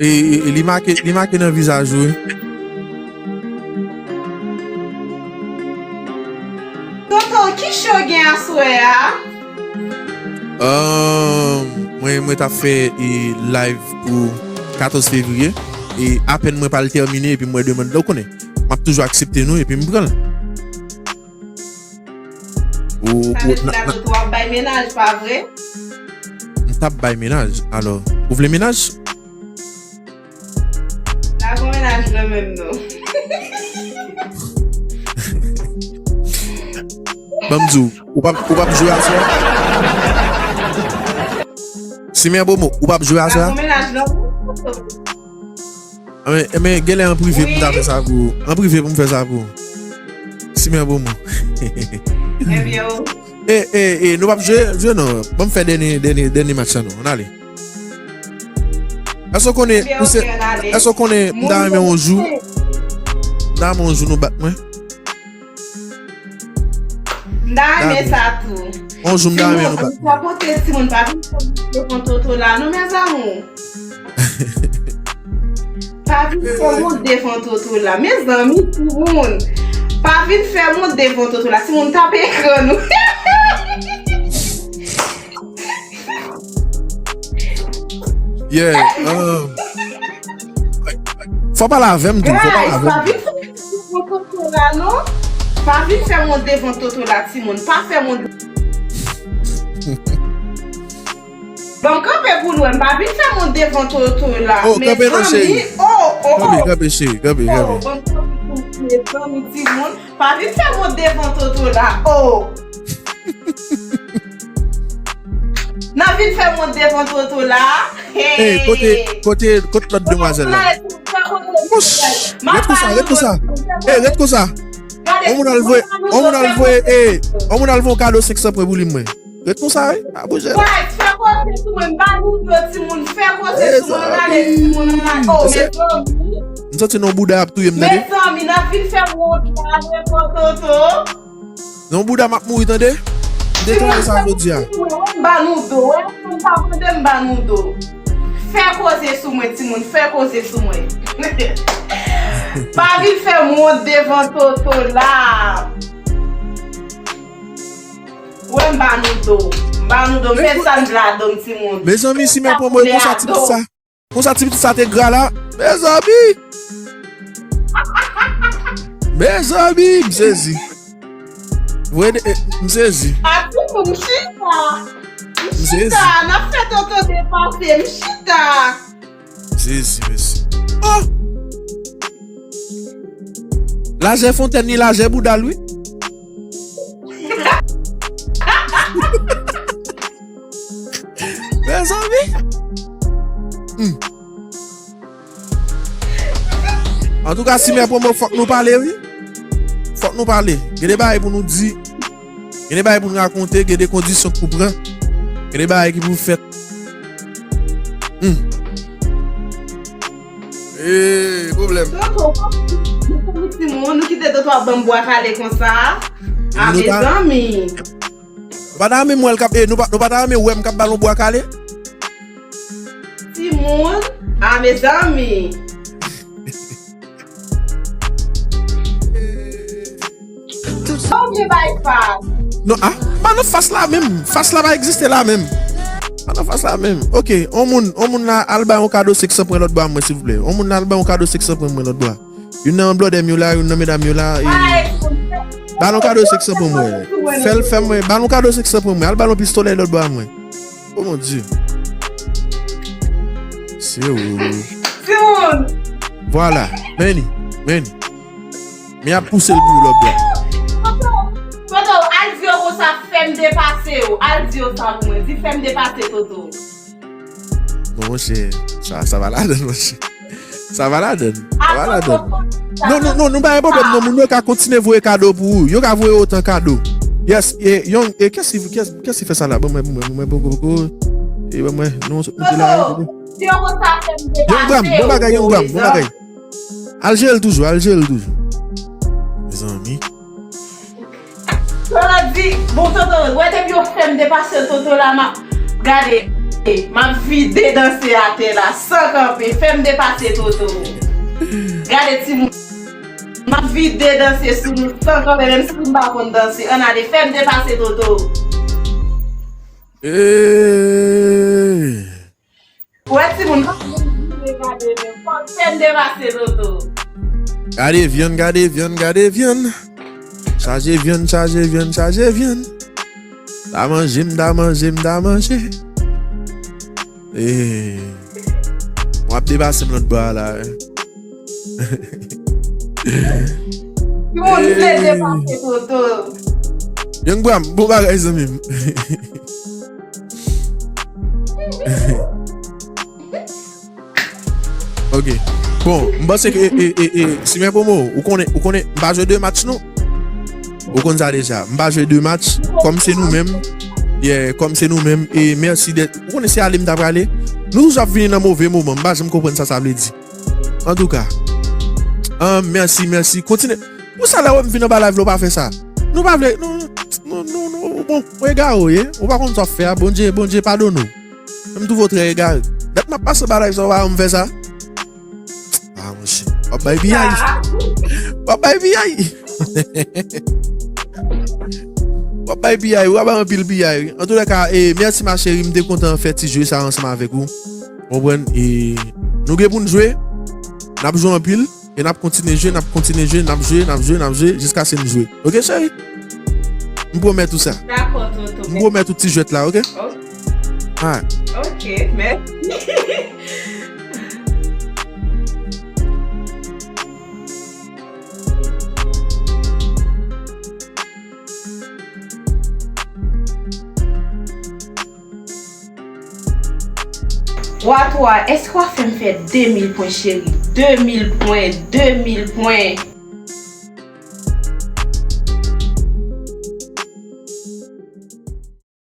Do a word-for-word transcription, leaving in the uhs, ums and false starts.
E, e, e li make, li make nan vizaj ou, wi. Tonton, ki show gen aswè a? Ahn, mwen, mwen t ap fè, e, live pou katòz fevriye. E apèn mwen pral tèmine, epi m wè demann la, ou konnen. M ap toujou aksepte nou, epi m pran l. Ou, sa ou, vle di na, la na, tonton ap bay mennaj, pa vre? M t ap bay mennaj. Alò, ou vle mennaj? La gon mennaj mwen menm non. Ban m di w, ou p ap, ou p ap jwe aswè? Simen Bomo, ou p ap jwe aswè? La gon mennaj non. Enben, enben, genlè an prive pou m ta fè sa pou ou. An prive pou m fè sa pou ou. Simen Bomo. Ebyen, o. E, e, e, nou p ap jwe, jwe non. Ban m fè dènye, dènye, dènye match la non. Ann ale. Èske w konnen, ebyen, misye, ok, ann ale. Èske w konnen m ta renmen yon jou, m ta renmen yon jou nou bat mwen? M ta renmen sa tou. Yon jou m ta renmen nou bat. Timoun, pa pote timoun, pa vin fè mont devan Toto la non, mes amours. Pa vin fè mont devan Toto la. Mezanmi, timoun. Pa vin fè mont devan Toto la. Timoun, tape ekran nou. Yeah, um, fò pale avè m tou, fò pale avè m. Guys, pa vin fè mont devan Toto la non. Pa vin fè mont devan Toto la, timoun. Pa fè mont. Bon, kanpe pou nou, m pa vin fè mont devan Toto la. Oh, kanpe non, cheri. Oh, oh, oh. Kanpe, kanpe, cheri, kanpe, kanpe. Oh, bon, kanpe pou nou, mezanmi, timoun. Pa vin fè mont devan Toto la. Oh. Nan vin fè mont devan Toto la. Hey, kote, kote, kote lòt demwazèl la? Wouch! Ret konsa, ret konsa. Hey, ret konsa. On moun al voye, on moun al voye, hey, on moun al voye yon kado senk san pwen pou li mwen. Ret konsa, wi. Pa bouje non. Guys, fè koze sou mwen, m ba nou do timoun, fè koze sou mwen, ann ale timoun, ann ale. Oh, mezanmi. M santi non bouda ap touye m, tande. Mezanmi, nan vin fè mond la devan Toto. Non bouda m ap mouri, tande. M deklare sa jodi a. M ba nou do, wè, m pa mande m ba nou do. Fè koze sou mwen, timoun, fè koze sou mwen. Pa vin fè mond devan Toto la. Wè m ba nou do. M ba nou do. M fè sa m vle a do m, timoun. Mezanmi, si men pran mwen konsa ti pitit sa. Konsa ti pitit sa te gra la. Mezanmi. Mezanmi, m sezi. Vre de, eh, m sezi. A timoun, m chita. M chita. N ap fè Toto depase, m chita. Jezi, mesye. Oh! Lajè fontèn li lajè bouda l, wi. Mezanmi. Hmm. Antouka, si men pran mwen, fòk nou pale, wi. Fòk nou pale. Gen de bagay pou nou di. Gen de bagay pou n rakonte, gen de kondisyon k pou pran, gen de bagay ki pou fèt. Hmm. Eee, pwoblèm. Toto, nou konn timoun, nou kite Toto ap ban m bwa kale konsa. A, mezanmi. Nou pa ta renmen m wè l k ap, e, nou pa, nou pa ta renmen wè m k ap ba l yon bwa kale? Timoun, a, mezanmi. Sa w vle bay fas? Non, ah, pa nan fas la menm. Fas la pa egziste la menm. Pa nan fas la menm. Ok, on moun, on moun la, al bay yon kado senk san pwen lòt bò a mwen, silvouplè. On moun la, al bay yon kado senk san pwen mwen lòt bò a. Youn nan blòdè m yo la, youn nan medam yo la, e, ba l yon kado senk san pwen mwen. Fè l fè mwen, ba l yon kado senk san pwen mwen. Al ba l yon pistolè lòt bò a mwen. Oh mon Dieu. Se ou. Timoun. Vwala. Men li. Men li. Men ap pouse l pou ou lòt bò. Toto, Toto, al di yo konsa, fè m depase yo. Al di yo sa pou mwen. Di fè m depase Toto. Bon, monchè, sa, sa va ladann, monchè. Sa va ladann. Sa va ladann. Non, non, non, nou pa gen pwoblèm, non. Moun yo ka kontinye voye kado pou ou. Yo ka voye otan kado. Yes, e, yon, e, kiyès ki, kiyès, kiyès ki fè sa la? Ban mwen, ban mwen, ban mwen, poko, poko. E, ban mwen, non, sot mete la, e, tande. Yon gram, bon bagay, yon gram, bon bagay. Al jere l toujou, al jere l toujou. Mezanmi. Toto di, bon, Toto, wè depi yo fè m depase Toto la, m ap gade. M ap vide danse atè la san kanpe. Fè m depase Toto. Gade timoun. M ap vide danse sou nou san kanpe, menm si m pa konn danse. Ann ale, fè m depase Toto. Eeeey! Ou wè timoun, pa vin vide gade menm. Fò m fè m depase Toto. Gade vyann, gade vyann, gade vyann. Chaje vyann, chaje vyann, chaje vyann. Ta manje, m ta manje, m ta manje. Eeeey. W ap depase m lòt bò a la. Yon vle depase Toto. Young Bram, bon bagay zanmi m. Ok. Bon, m panse ke e, e, e, e, Simen Pomo, ou konnen, ou konnen, m pa jwe de match non. Ou konn sa deja. M pa jwe de match. Kòm se nou menm. Yeah, kòm se nou menm. E mèsi dèt. Ou konnen se ale m ta prale. Nou toujou ap vini nan move moman. M pa janm konprann sa sa vle di. Antouka. Ah, mèsi, mèsi. Kontinye. Pou sa lè w m vin anba live la, ou pa fè sa. Nou pa vle. Nou, nou, nou, nou, bon, ou egare w ye. Ou pa konn sa w ap fè a. Bondye, Bondye padone w. M twouve w trè egare. Dat m ap pase anba live sa, ou pa janm fè sa. Ah, monchè. W ap bay piyay. W ap bay piyay. W ap bay piyay, w ap bay anpil piyay. Antoulèka, e, mèsi ma chérie, m te kontan fè ti jwe sa ansanm avèk ou. Konprann? E nou gen pou n jwe. N ap jwe anpil. E n ap kontinye jwe, n ap kontinye jwe, n ap jwe, n ap jwe, n ap jwe, jiskaske n jwe. Ok, cheri? M pwomèt ou sa. Dakò, Toto. M pwomèt ou ti jwèt la, ok? Ok. Alright. Ok, mèsi. Wa twa, èske w a fè m fè de mil pwen, cheri? De mil pwen, de mil pwen.